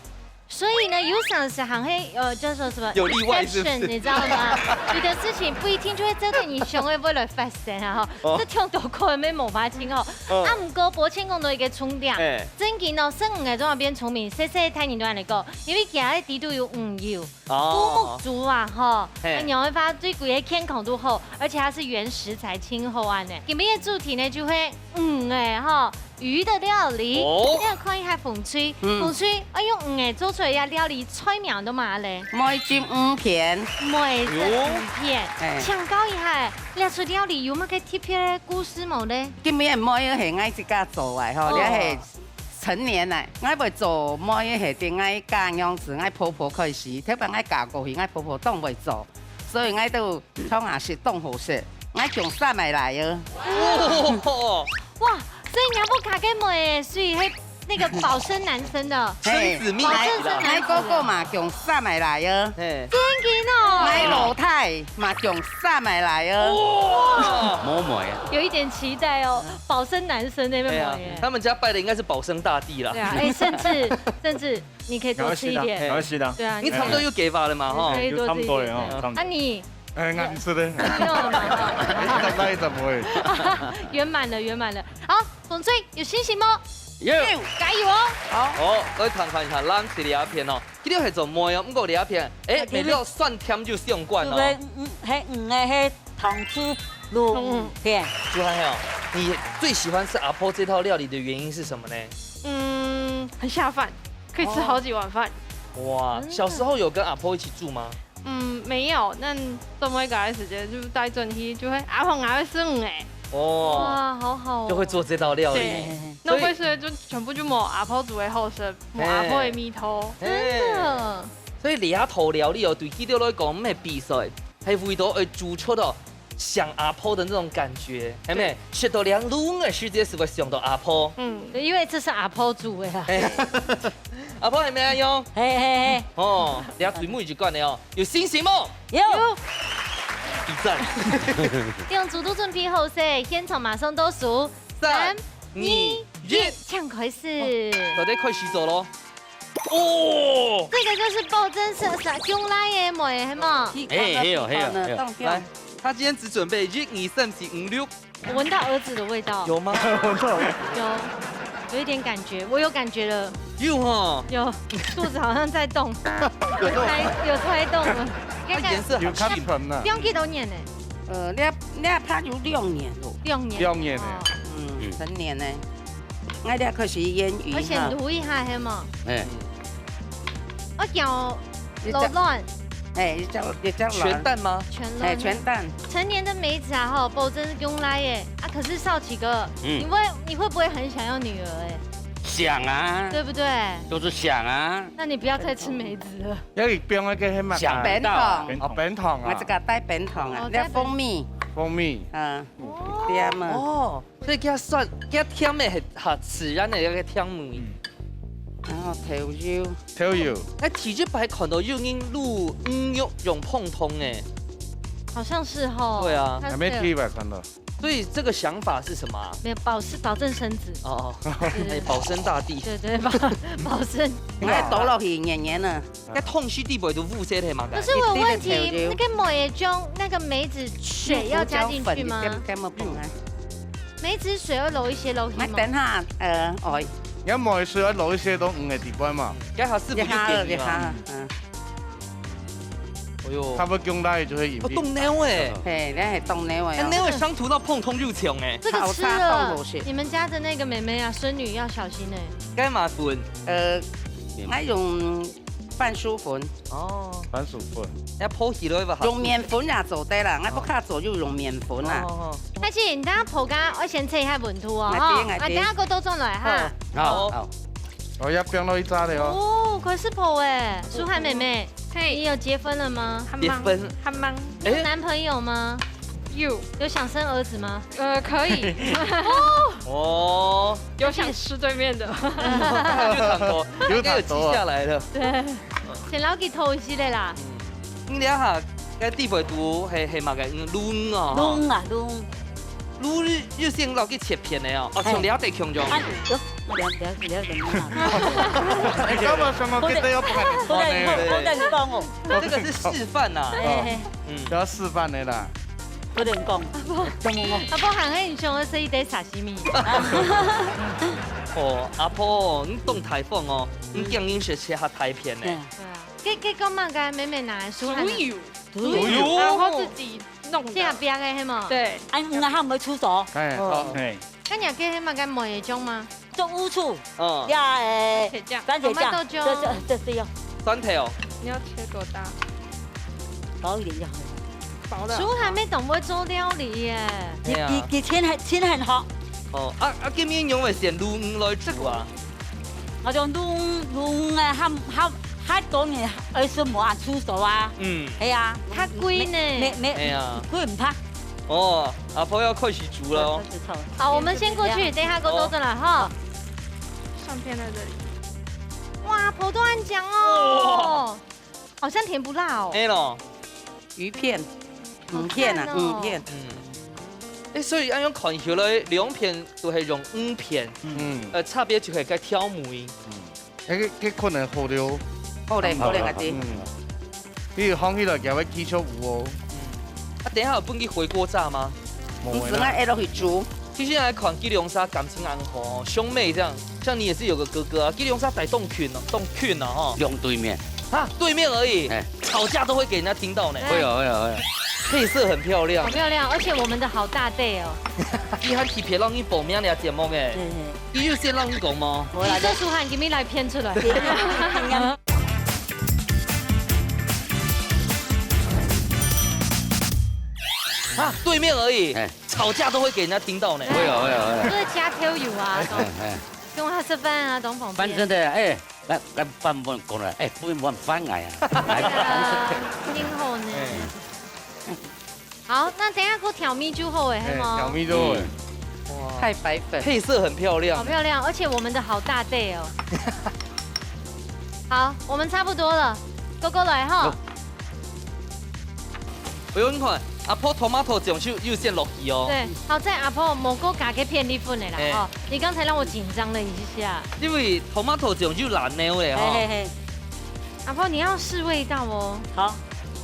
所以呢，有常時還會，呃，叫做什麼有例外，是不是？ Exception，你知道嗎？有的事情不一定就會針對你行為會來發生啊，哈。哦。這聽到可能沒無法聽哦。嗯。啊，毋過伯謙講到一個重點，哎。正經哦，食魚个做得變聰明，細細个大人都恁樣講，因為佢个底肚有魚油。 哦。顧目珠啊，吼，嘿。恁樣个話，對佢个健康都好，而且佢係原食材，盡好恁樣。今晡日个主題呢，就係，嗯，哎，吼，魚个料理。哦。你來看一下紅隊，嗯。紅隊，哎，用魚仔做出來个料理，菜名都麼个咧？梅汁魚片。梅汁魚片。哎。請教一下，這出料理有麼个特別个故事無咧？今晡日个梅仔係𠊎自家做个吼，哦。這係 成年來，𠊎會做梅仔係對𠊎家娘子，𠊎婆婆開始，頭擺𠊎嫁過去，𠊎婆婆當會做，所以𠊎都通下食當好食。𠊎降三个倈仔。哦。哇，所以你屋下个妹仔，所以係那個保生男生的。嘿，孫子命來了。保生男子。𠊎哥哥嘛，降三个倈仔。嘿。正經哦。𠊎老弟嘛，降三个倈仔。哇！無妹啊。有一點期待哦。 保生男生那邊買耶。對啊，他們家拜的應該是保生大帝啦。對啊，哎，甚至，甚至你可以多吃一點。趕快去啦，趕快去啦。對啊，你差不多又給發了嘛，哈。可以多吃一點。有差不多了，哈，對。差不多。啊，你？哎，𠊎毋食咧。不用了嘛，哈。哎，一隻來一隻無。圓滿了，圓滿了。好，紅隊有信心嗎？有。加油哦！好。好，來看看一下，咱這片哦。 佢兜係做梅哦，毋過這片，哎，啊，佢兜梅料酸甜就相關哦。對，嗯，嗯，係，嗯，係，係糖醋滷片。就還有，你最喜歡吃阿婆這套料理的原因是什麼呢？嗯，很下飯，可以吃好幾碗飯。哦。哇，真的。小時候有跟阿婆一起住嗎？嗯，沒有，但做妹該个時間就帶轉去，就會，阿婆還會食魚仔。哦。哇，好好哦。就會做這道料理。對。所以，那會所以就全部就無阿婆煮个好食。 無阿婆个味道。嘿。真的。所以這道料理哦，對佢兜來講，毋係比賽，係為著愛煮出哦，像阿婆的那種感覺，係無？對。食到這魚仔个時節，係會想到阿婆。嗯，因為這是阿婆煮的啊。嘿。阿婆係無恁樣？嘿，嘿，嘿。哦，這最尾一關个哦，有信心無？有。一讚。兩組都準備好勢，現場馬上倒數。三、三、二、二、一，請開始。哦，大家開始做囉。 哦。這個就是保證係，係降倈仔妹，係無？哎，係哦，係哦，係哦。來，他今天只準備一、二、三、四、五、六。我聞到兒子的味道。有嗎？有，有一點感覺，我有感覺了。有吼。有，肚子好像在動，有動。有胎，有胎動了。它顏色很深。有較沉啊。用幾多年呢？呃，這，這怕有兩年囉。兩年。兩年呢。哦。嗯，成年呢。 𠊎這開始醃魚哈。而且滷一下，係無？哎。愛攪一隻，滷卵。哎，一隻，一隻卵。全蛋嗎？全卵。哎，全蛋。成年的梅子啊，吼，保證係降倈仔。啊，可是少奇哥，嗯。你會，你會不會很想要女兒？哎。想啊。對不對？就是想啊。那你不要再吃梅子了。要放那個什麼？想不到。冰糖。哦，冰糖啊。𠊎這個帶冰糖啊，哦，那蜂蜜。帶冰。蜂蜜。嗯，哦。甜啊。哦。 所以佢酸，佢甜个係哈，自然个一個甜味。嗯。然後豆油。豆油。哎，第一擺看到有人滷魚肉用冰糖个。好像是吼。對啊。它是還沒第一擺看到。所以這個想法是什麼啊？沒有，保，是保證身子。哦，哦。對，對，對。哎，保生大帝。對，對，保，保生。你看倒落去，黏黏个。 該湯水底背都烏色个嘛，可是我有問題，該梅子中那個梅子水要加進去嗎？嗯，胡椒粉一點點仔放啊。梅子水要摎一些落去嗎？𠊎等下，呃，哦。你看梅水要摎一些到魚个底背嘛。該下師傅有建議嘛。一下，一下，嗯。哎喲，差不多降落就係飲品。哦，凍尿欸。嘿，那係凍尿欸哦。哎，尿欸，上塗到碰通就強欸。這個吃了，好差，好好吃。你們家的那個妹妹啊，孫女要小心欸。該麼粉？呃，𠊎用番薯粉。哦。番薯粉。要泡起來吧？用麵粉也做得啦，𠊎屋下做就用麵粉啦。哦。但是你等下泡乾，愛先測一下溫度哦，哈。𠊎知，𠊎知。啊，等下過倒轉來哈。好。好，好。 哦，要放落去炸了哦。哦，可是婆欸，淑涵妹妹，嘿。你有結婚了嗎？還吂，結婚。還吂。你有男朋友嗎？有。有想生兒子嗎？呃，可以。哦，有想吃對面的。有談過，有談過啊。應該有記下來了。對，先摎佢偷一息咧啦。嗯，你等下，該地位都係，係麼个？嗯，鱸魚哦，哈。鱸魚啊，鱸魚。 鱸魚有先摎佢切片个哦，哦，嘿。像這兜共樣。啊，有，了，了，了，了，了。你幹嘛什麼給都要拍你看呢？不能，不能講哦。這個是示範吶。嘿，嘿。嗯。要示範的啦。不能講。怎麼講？阿婆還很想要吃一堆沙西米。哦，阿婆，你當大方哦，你竟然食切下大片呢。嗯。對啊，這，這個麼个妹妹拿來煮飯啊？豬油。豬油。豬油。然後自己 弄的。這樣煸的，係無？對。啊，你還沒出手？哎，哦。哦，嘿。該你這係麼个梅的醬嗎？做烏醋。哦。呀，哎，番茄醬。番茄醬。Tomato醬。這，這，這，這要。蒜頭。你要切多大？薄一點就好了。薄的。淑涵妹當會做料理耶。你，哎呀。你，你切很，切很好。哦，啊，啊，今日仰會選鱸魚來煮啊？ 𠊎講鱸，鱸魚啊，還，還，還多年，兒孫無恁出手啊。嗯。係啊。較貴呢。沒，沒，哎呀。貴毋怕。哦，阿婆要開始煮了哦。開始炒。好，我們先過去，等一下過倒轉來哈。好。蒜片在這裡。哇，婆都恁靚哦。哇。好像甜不辣哦。哎咯。魚片，魚片啊，好讚哦。魚片。嗯。哎，所以恁樣看起來，兩片都係用魚片，嗯。呃，差別就係該調味。嗯。 哎，這，這可能好了。好咧，好咧，好咧。嗯。你放起來，佢會繼續有哦。嗯。啊，等一下有分佢回鍋炸嗎？無啦。毋係，𠊎愛落去煮。其實來看，佢兩儕感情恁好哦，兄妹這樣，像你也是有個哥哥啊，佢兩儕在當近哦，當近哦，吼。兩對面。啊，對面而已。哎。吵架都會給人家聽到呢。會哦，會哦，會哦。配色很漂亮。好漂亮，而且我們的好搭配哦。佢還特別摎你報名這節目誒。嗯，嗯。 佢有先摎你講無？無啦，你做事還今日來騙出來。啊，對面而已，哎。吵架都會給人家聽到呢。會啊，會啊，會啊。這個家挑有啊，哎，哎。跟我吃飯啊，當方便。反正的，哎，來，來，飯碗過來，哎，不用碗飯來啊。來，對啊，真好呢。哎。 好，那等一下過調味就好誒，哎，係嗎？調味就好誒。嗯。哇。太白粉。配色很漂亮。好漂亮，而且我們的好搭配哦。好，我們差不多了，哥哥來哈。有。哎喲，你看，阿婆tomato醬就有先落去哦。對，好在阿婆無過加个片栗粉的啦，哎。哦，你剛才讓我緊張了一下。因為tomato醬就辣椒的哈。嘿，嘿，嘿。阿婆，你要試味道哦。好。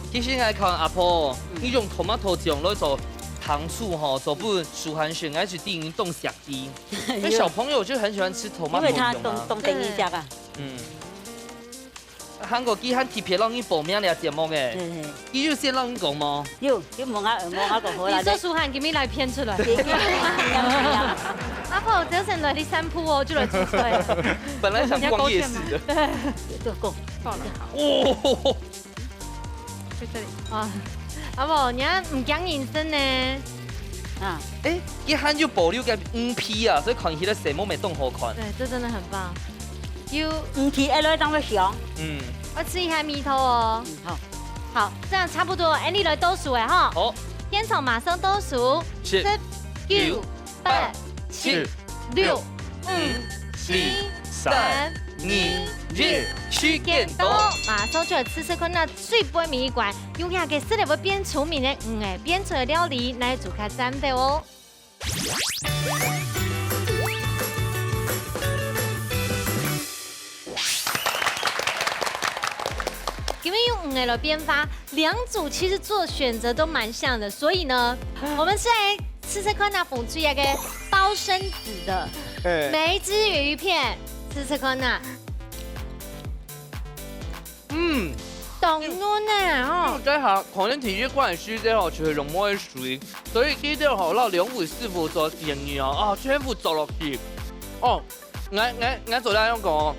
其實𠊎看阿婆，嗯。你用tomato醬來做糖醋吼，做分淑涵食，𠊎就知你當惜佢。因為小朋友就很喜歡吃tomato醬啊。因為他懂，懂得一下吧。嗯。還過佢還特別摎你報名這節目誒。嗯，嗯。佢有先摎你講無？有，佢問𠊎，問𠊎講好啦。你說淑涵今日來騙出來。阿婆，早晨來你散步哦，就來煮菜。本來想逛夜市的。你要道歉嗎？對。就講。好了，好。哦。 在這裡。啊，阿婆，你還毋驚人生呢？啊。誒，佢還有保留个魚皮啊，所以看起來色目乜當好看。對，這真的很棒。有魚皮，愛來當會香。嗯。我試一下味道哦。嗯，好。好，這樣差不多，Andy來倒數誒哈。好。現場馬上倒數，十、十、九、九、八、八、七、七、六、六、五、五、四、四、三、三、二、二、一，一，時間到。時間到。馬上就來試試看，該最尾一關，用這個食物會變出名个，嗯，誒，變出來料理，來做較讚个哦。 今日用魚仔來變化，兩組其實做選擇都蠻像的，所以呢，我們是來試試看那紅隊那個包身子的嘿。梅子魚片，試試看那。嗯。當軟呢，哦。再下，可能天氣關係，這吼就係用無个水，所以記得吼，摎兩位師傅做建議哦，啊，全部做落去。哦，𠊎𠊎𠊎做得恁樣講哦，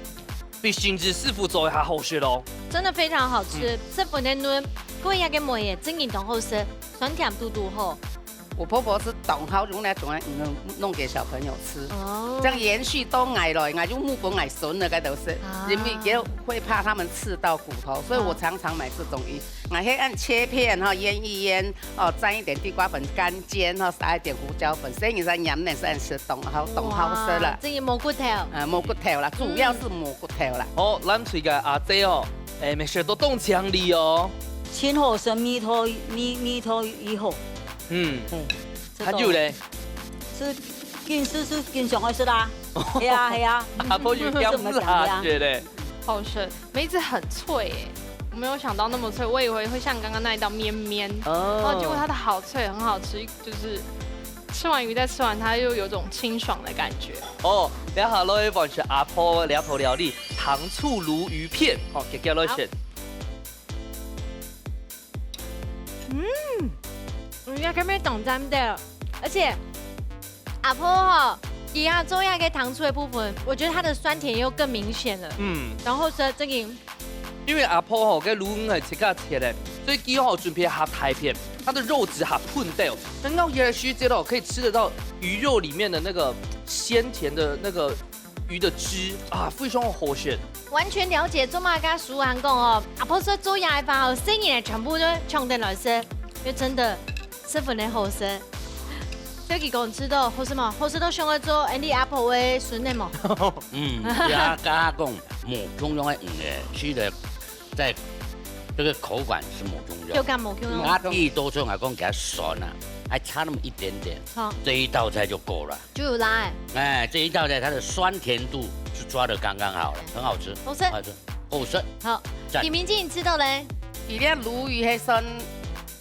比星子師傅做个還好食哦。真的非常好吃，嗯。十分个嫩，過一下个梅耶，真正當好食，酸甜度都好。 我婆婆是當好用來種來弄，弄給小朋友吃，哦。這樣延續到𠊎來，𠊎就目分𠊎孫了，該都是，啊。因為也會怕他們刺到骨頭，所以我常常買這種魚。啊。𠊎會按切片哈，醃一醃，哦，蘸一點地瓜粉乾煎哈，撒一點胡椒粉，所以你在裡面是按吃當好，當好食了。哇，這个無骨頭。啊，無骨頭啦，主要是無骨頭啦。好，咱這个阿姐哦，誒，乜食到當清利哦。盡好食，味道，味，味道已好。 嗯，嘿，還有咧？係經，係經常愛食啊。係啊，係啊。阿婆有點辣个咧。好吃，梅子很脆耶，我沒有想到那麼脆，我以為會像剛剛那一道綿綿。哦。哦，結果它的好脆，很好吃，就是吃完魚再吃完，它又有種清爽的感覺。哦，這下來換係阿婆這道料理，糖醋鱸魚片，哦，遽遽來食。好。 嗯，人家根本懂咱的，而且阿婆吼，佢啊做那个糖醋的部分，我覺得它的酸甜又更明顯了。嗯。然後說這个，因為阿婆吼，該鱸魚係自家切个，所以佢吼準備較大片，它的肉質較嫩掉，那咬下去之後可以吃得到魚肉裡面的那個鮮甜的那個 魚的汁啊，非常好食。完全了解做麼个書涵講哦，阿婆說做夜飯哦，生意全部都搶等來食，因為真的十分的好食。小吉哥，你知道好食嗎？好食到想要做恁樣阿婆的孫仔無？嗯，也加講無共樣个魚个，吃了在這個口感是無共樣。口感無共樣。阿弟都說，我講給他酸啊，還差那麼一點點，好。這一道菜就夠了。 就有啦欸。哎，這一道菜它的酸甜度是抓得剛剛好了，很好吃，好食。好吃，好食。好，讚。李明靜，你知道咧？佢這鱸魚係算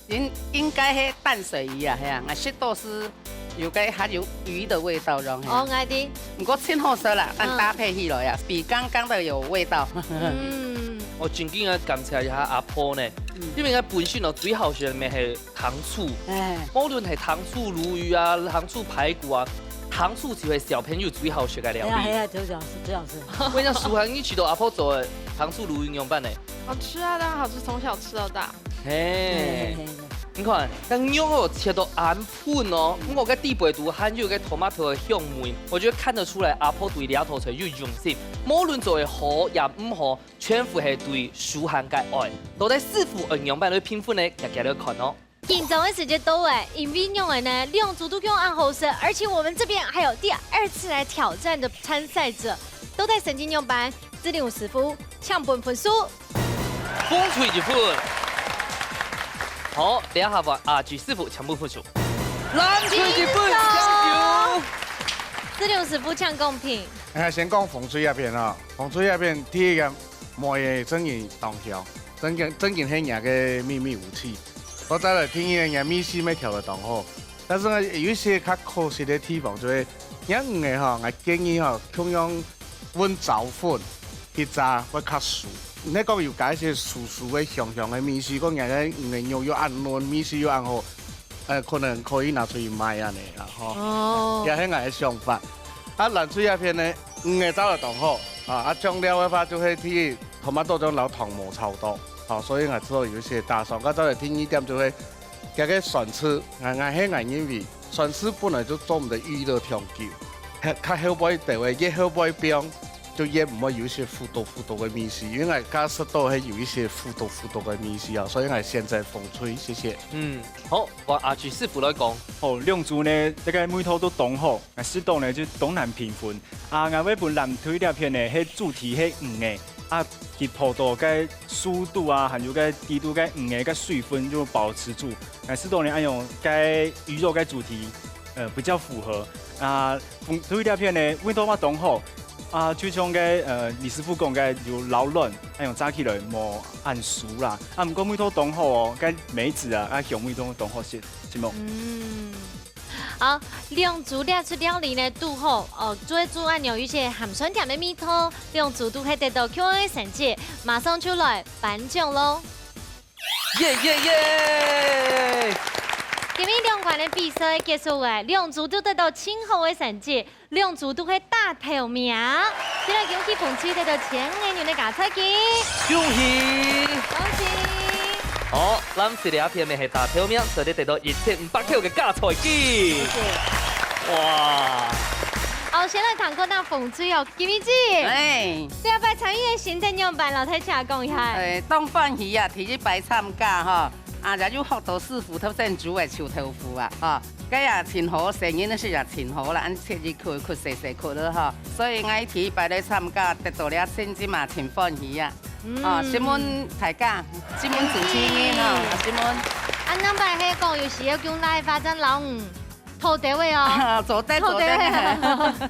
應，應該係淡水魚啊，係啊，𠊎食到係有該還有魚的味道樣，係啊。哦，𠊎知。毋過盡好食啦，但嗯。搭配起來啊，比剛剛的有味道。嗯。我真經愛感謝一下阿婆呢，嗯。因為𠊎本身哦，最好食个乜係 糖醋。哎。無論係糖醋鱸魚啊，糖醋排骨啊，糖醋就係小朋友最好食个料理。係啊，係啊，就這樣子，這樣子。𠊎想書涵，你試著阿婆做个糖醋鱸魚仰般呢？好吃啊，當然好吃，從小吃到大。嘿。嘿，嘿，嘿。你看，該肉哦，切到恁嫩哦，嗯。毋過該底背肚還有該tomato个香味，我覺得看得出來阿婆對這道菜有用心，無論做个好也毋好， 全部係對書涵个愛。到底師傅愛仰般來評分呢？遽遽來看哦。緊張个時節到欸，因為仰仔呢，兩組都講恁好食，而且我們這邊還有第二次來挑戰的參賽者，到底成績仰般？志玲師傅，請分分數。紅隊一分。好，這下換阿志師傅，請分分數。藍隊一分，加油！志玲師傅，請公平。哎，先講紅隊這片啊，紅隊這片第一个 梅仔真經當香，真經，真經係若个祕密武器。𠊎再來聽佢个味緒乜調得當好。但是呢，有一些較可惜个地方，就係若魚仔吼，𠊎建議吼，共樣搵燥粉，佢炸會較酥。毋係講有加一些酥酥个、香香个味緒，講若个魚仔肉又恁嫩，味緒又恁好，呃，可能可以拿出去賣恁仔啦，吼。哦。也係𠊎个想法。啊，藍隊這片呢，魚仔炸得當好，啊，啊，醬料个話就係第一， tomato醬摎糖無炒到，吼，所以𠊎知道有一些打爽。該再來第二點就係，這个酸醋，𠊎，𠊎係𠊎認為，酸醋本來就做毋得預熱忒久，較，較後背兜个，越後背放，就越毋會有一些苦毒苦毒个味緒，因為𠊎加食到係有一些苦毒苦毒个味緒啊，所以𠊎選擇紅隊，謝謝。嗯，好，換阿志師傅來講。好，兩組呢，這个味道都當好。 𠊎食到呢，就當難評分。啊，𠊎會分藍隊這片呢，係主題係魚仔，啊，佢泡到个速度啊，還有个底肚个魚仔个水分就保持住。𠊎食到呢，恁樣个魚肉个主題，呃，比較符合。啊，紅隊這片呢，味道嘛當好。啊，就像个，呃，李師傅講个，有摎卵，恁樣炸起來無恁酥啦。啊，毋過味道當好哦，个梅子啊，啊，香味都當好食，係無？嗯。 好，兩組列出料理呢，都好，哦，做一組恁樣有一些鹹酸甜个味道，兩組都係得到共樣个成績，馬上就來頒獎咯。耶耶耶！今日兩款个比賽結束了，兩組都得到盡好个成績，兩組都係打頭名。先來恭喜紅隊得到千五个銀个加菜金，恭喜！恭喜！好，藍色這片面係打頭名，所以你得到一千五百塊个加菜金。哇！好，先來談過那紅隊哦，金米姐。哎。這擺參與个心得仰般，摎大家講一下。哎，當歡喜啊，第一擺參加吼， 啊，也有學到師傅頭先煮个臭豆腐啊，吼，該也盡好，細人个時也盡好啦，恁切一塊一塊細細塊了吼。所以𠊎第一擺來參加，得到這成績嘛，盡歡喜啊。嗯。啊，承蒙大家，承蒙主持人吼，啊，承蒙。啊，兩擺係講有時要用來發展老五，偷得位哦。做得，偷得位哦。做得。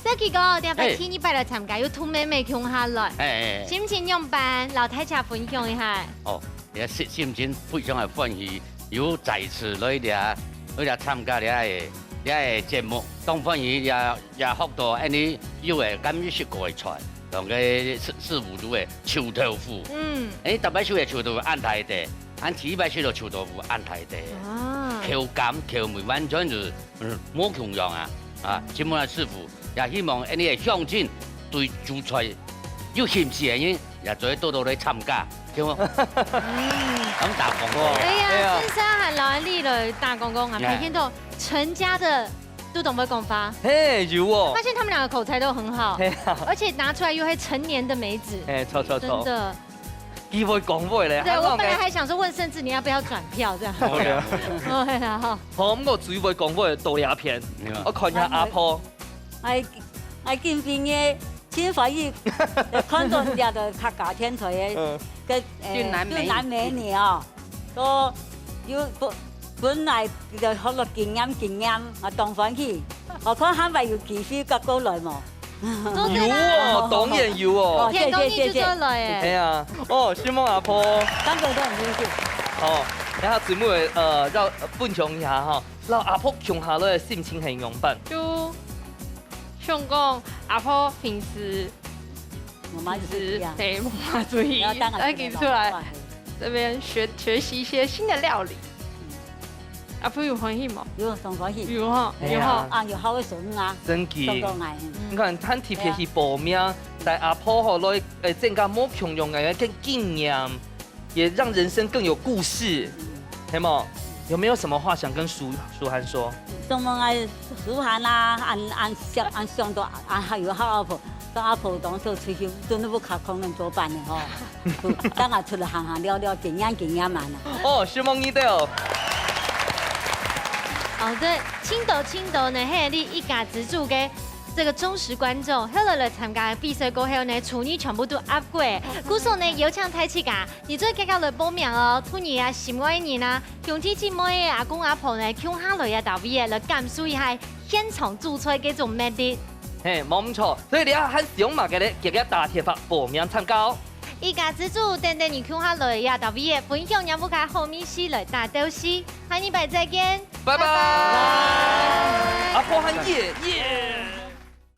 這幾個，這擺第二擺來參加，有同妹妹共下來，哎，哎，哎。心情仰般？摎大家分享一下。哦， 也心，心情非常个歡喜，又再次來這，來這參加這个，這个節目，當歡喜也，也學到恁呢有个敢有食過个菜，像个師，師傅煮个臭豆腐。嗯。哎，逐擺食个臭豆腐恁大垤，恁第一擺食到臭豆腐恁大垤。啊。口感、口味完全就係，嗯，無共樣啊！啊，承蒙啊師傅，也希望恁呢个鄉親對煮菜有興趣个人 也做得多多來參加，對無？嗯。咱打廣告。哎呀，對啊。先生還摎你來打廣告啊，哎。發現到陳家的都當會講話。嘿，有哦。發現他們兩個口才都很好，嘿啊。而且拿出來又係成年的梅子。嘿，著，著，著。真的。佢會講話咧，對，還講个。我本來還想說問盛智你要不要轉票這樣。無啦，無啦。對啊，哈。好，毋過最會講話个到這片，對啊。𠊎看一下阿婆。 𠊎，𠊎今晡日盡歡喜，看到這个客家電台个，嗯。个，呃，俊男美女。俊男美女哦，都有本，本來就學了經驗，經驗，啊，當歡喜。𠊎看下擺有機會再過來無？有哦，當然有哦。哦，謝謝，天公地就做了耶。謝謝。哎呀，哦，承蒙阿婆。感動到很生氣。好，然後最尾，呃，要，呃，分享一下哈，摎阿婆共下來个心情係仰般？就 想講阿婆平時，媽媽就平時，係啊。對，媽媽注意，要當然愛緊出來，這邊學，學習一些新的料理。嗯。阿婆有歡喜無？有，當歡喜。有吼，哎呀。有吼。啊，有好个孫啊，真个。當當愛，嗯。你看，恁特別去報名，對啊。帶阿婆吼來，呃，增加無共樣个經驗。 也讓人生更有故事，嗯。係無？有沒有什麼話想跟淑，淑涵說？承蒙啊，淑涵啊，恁，恁想，恁想到，恁好有好阿婆，當阿婆當初退休，真的不卡空能做伴呢吼。當下出來行行尞尞，經驗經驗滿啊。哦，承蒙你兜。好个，盡多盡多呢，係你一家之煮个這個忠實觀眾，後來來參加比賽過後呢，廚藝全部都up過。故所呢，邀請大自家 你做得遽遽來報名哦，同你啊心愛个人啊，兄弟姊妹、阿公阿婆呢，共下來啊，到位啊，來感受一下現場煮菜該種魅力。嘿，無毋著，所以你還想麼个咧？遽遽打電話報名參加哦。一家之煮，等等你共下來啊，到位啊，分享你屋下好味緒來打鬥敘。下禮拜再見，拜拜。拜拜。阿婆喊耶，耶。